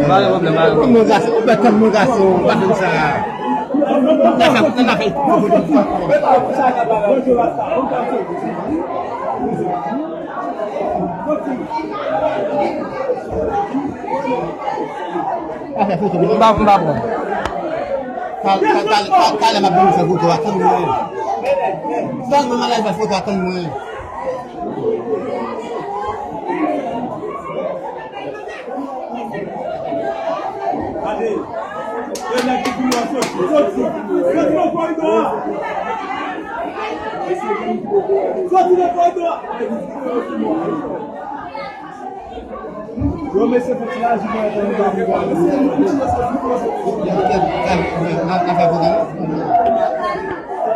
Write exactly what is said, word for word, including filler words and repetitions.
Pa gen pwoblèm, pa gen pwoblèm. Mon gason, ou pè tann mon gason, pa fè m sa. Nan fè, nan fè. Pa fè foto, non. M pa, m pa pran. Tal-, tal-, tal-, tal-, talè m ap vin fè foto a, tann mwen. Tann mwen, m al fè foto a, tann mwen. Gade, se nèg ki di yo soti, soti, soti nan koridò a. Soti nan koridò a. Yo, mesye, fè ti laji mwen, fè ti laji mwen. N ap fè pwogram.